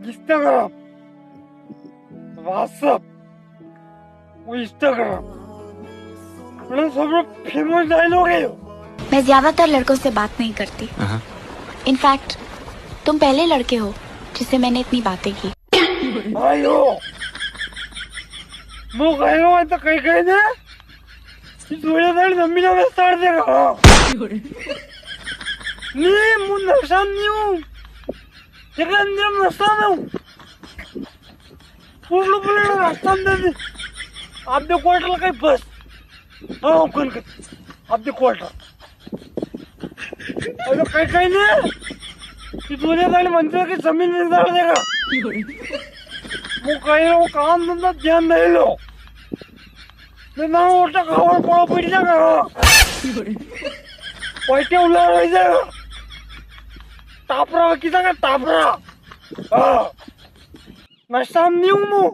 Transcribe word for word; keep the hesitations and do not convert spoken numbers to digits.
Instagram, WhatsApp, वो Instagram, मतलब सबसे फेमस डायलॉग है यो। मैं ज्यादातर लड़कों से बात नहीं करती। हाँ। इनफैक्ट, तुम पहले लड़के हो जिससे मैंने इतनी बातें की। आयो, मूं कई रो, तो कई कई ने, तू थोड़ी देर जमीन में सड़ देगा। नी, मूं नशा में नी हूँ। तेरे अंदर नशा में हूँ। उल्लू पुल्लू रास्ता में दे दे। आप दे क्वार्टर का ही बस। हाँ, कौन कर? आप दे क्वार्टर। अरे कई कई ने, तू थोड़ी देर मंदिर की जमीन में सड़ देगा। मूं कई रो, काम धंधा ध्यान नहीं लो। ना, ना, ओटा खावा पाव पड़ जाएगा। पैसे उला रह जाएगा। टापरा वकी जाएगा, टापरा। हाँ। नशा में नी हूँ मूं।